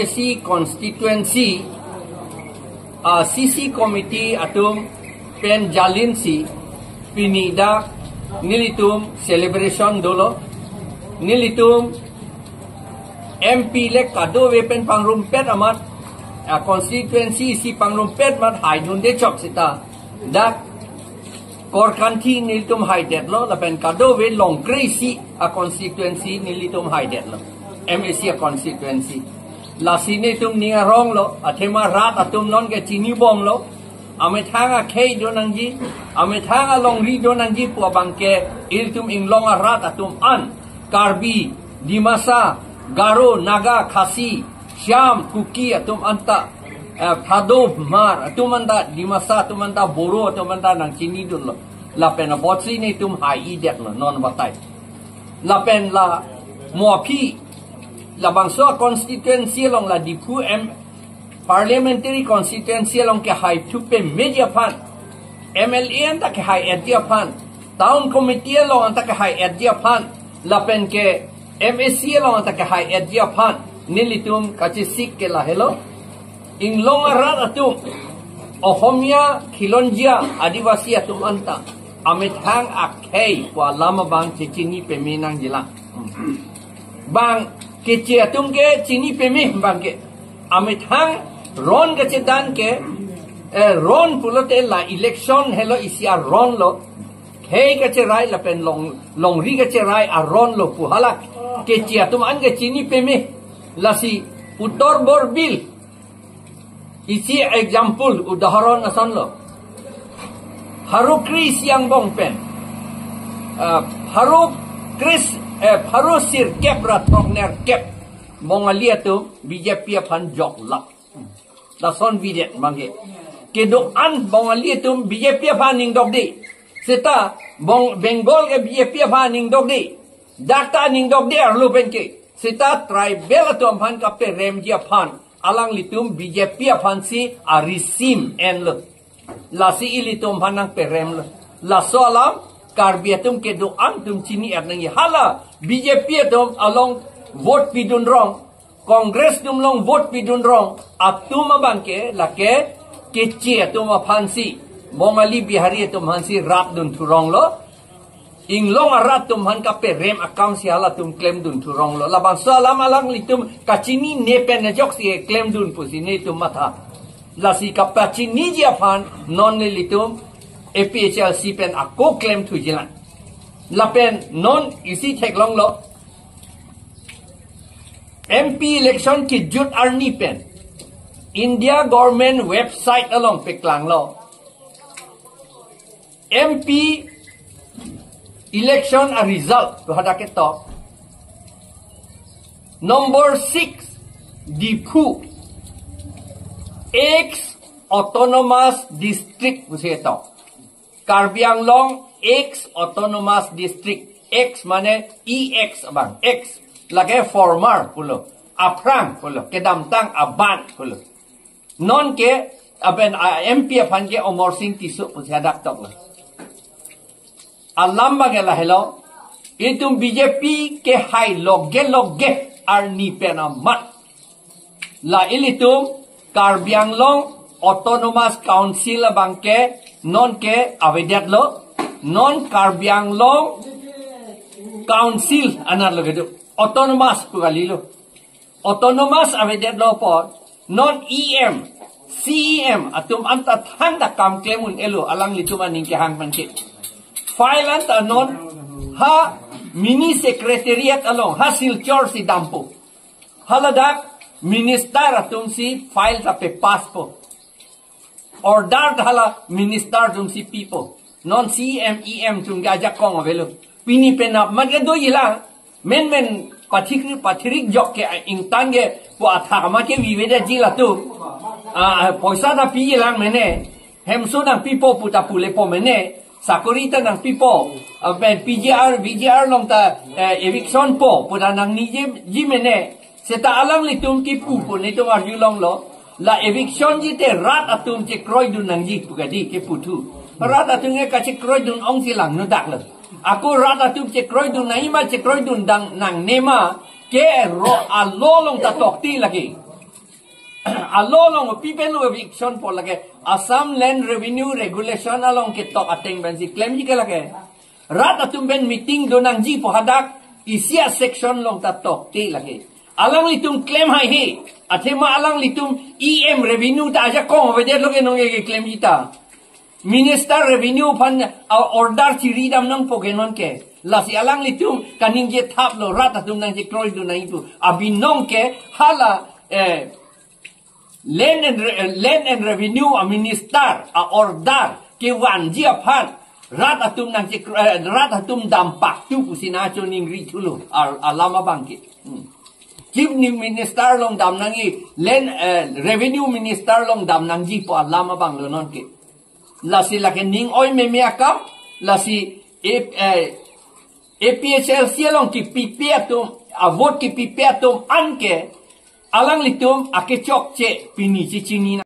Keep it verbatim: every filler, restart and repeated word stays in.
C constituency, ah, C C committee atum pen jalinsi pini dak nelitum celebration dolo. Nelitum M P le kadokave pen pangrumpet amat, ah, constituency isi pangrumpet amat haidunde chok seta dak Korkanthi nelitum haidetlo, lapen kadokave Longkre isi a constituency nelitum haidetlo, M A C a constituency. Lasi nelitum ning aronglo, athema rat atum nonke chinibomlo. Amethang akhei do nangji, amethang alongri do nangji pu abangke ilitum inglong arat atum an, Karbi, Dimasa, Garo, Naga, Khasi, Shyam, Kuki atum anta, eh, Thado, Hmar atum anta, Dimasa atum anta, Boro atum anta nangchinidunlo. Lapen apotsi nelitum hai-idetlo non batai. Lapen la mo aphi, labangso a constituency along, la Diphu M parliamentary constituency along kehaithu pemeji aphan, M L A anta kehai-etji aphan, town committee along anta kehai-etji aphan, lapen ke M A C along anta kehai-etji aphan nelitum kachesik ke lahelo. Inglong arat atum, Ohomia, Khilonjia, Adivasi atum anta amethang akhei pu alam abang chechini peme nangjilang. Bang Keche atum ke chini peme bangke. Amethang ron kachedan ke, eh, ron pulote la election helo isi aronlo. Khei kacherai lapen long, longri kacherai aronlo pu hala Keche atum an ke chini peme. Lasi Uttar Borbil isi example, udahoron asonlo. Pharo kre-isi angbong pen, ah, pharo kre-, eh, pharo sirkep ra throknerkep Bongali atum B J P aphan joklap. Lason bidet bangke. Kedo-an Bongali atum B J P aphan ningdokde. Seta Bong-, Bengal ke B J P aphan ningdokde. Dak ta ningdokde arlo penke. Seta tribal atum aphan kaperemji aphan alanglitum B J P aphansi arisim enlo. Lasi ilitum aphan nangperemlo. Laso alam Karbi atum kedo-an atum chini-et nangji. Hala B J P atum along vote pidun rong, Congress atum along vote pidun rong atum abangke lake Keche atum aphansi, Bongali Bihari atum aphansi rapdun thuronglo. Inglong arat atum aphan kaperem akam si halatum klemdun thuronglo. Labangso alam alanglitum kachinine pen ajoksi klemdun pusi nelitum matha. Lasi kapachiniji aphan non nelitum A P H L C pen ako klemthujilang. Lapen non isi theklonglo, M P election kejut arni pen India government website along peklanglo. M P election a result to hadak ketok. Number six, Diphu, ex autonomous district pusi ketok. Karbi Anglong ex autonomous district. Ex mane E X abang. Ex lake former pulo. Aphrang pulo. Kedamtang aban pulo. Nonke aben a M P aphan ke Amarsing Tisso pusi hadak toklo. Alam bangke lahelo. Itum B J P kehai loge loge arni pen amat la ilitum Karbi Anglong Autonomous Council abangke nonke avedetlo. Non Karbi Anglong Council anatlo kedo. Autonomous pu kalilo. Autonomous avedetlo apot non E M, C E M atum anta thangta kam klem un-elo, alanglitum aning kehang penke. File anta non ha mini secretariat along, ha Silchar si dampo. Haladak minister atumsi file ta pepasspo. Order ta hala minister atumsi pipo. Non C E M, E M atum ke ajakong avelo. Pini penap mat ke dojilang. Menmen pathikri, pathirik jok ke ingtang ke pu athak amat ke vivedetji latum. Ah, poisa ta pijilang mene. Hemso nangpipo pu ta pulepo mene. Sakori ta nangpipo. Ah, pen P G R, V G R along ta, eh, eviction po pu ta nangniji mene. Seta alanglitum kipu pu nelitum arjulonglo. La eviction ji te rat atum chekroidun nangji pu kadi keputhu. Rat atum ke kachekroidun ongsi lang nudaklo. Ako rat atum chekroidun nangji ma, chekroidun dang nangne ma, ke ro alo along ta tokti lagi. Alo along pi pen lo eviction po lake? Assam Land Revenue Regulation along ketok ateng pensi klemji ke lake? Rat atum pen meeting do nangji po hadak isi a-section along ta tokte lake. Alanglitum klem haihe. Athema alanglitum E M revenue ta ajakong avedet lo ke nonke klemji ta. Minister Revenue aphan a-order chiri dam nangpo ke nonke. Lasi alanglitum kaningje thaplo, rat atum nangchekroidun nangji pu. Abinong ke hala, eh, Land and Re-, eh, Land and Revenue a-minister a-order kevanji aphan rat atum nangchekro-, eh, rat atum dam paktu pusi nangchiningri thulo, al-, alam abang ke. Hmm. Chief Minister along dam nangji, Land, eh, Revenue Minister along dam nangji po alam abang lo nonke. Lasi lake ning oi meme akam, lasi A-, eh, A P H L C along kipipe atum, a-vote kipipe atum anke, alanglitum akechokche pini chechinina.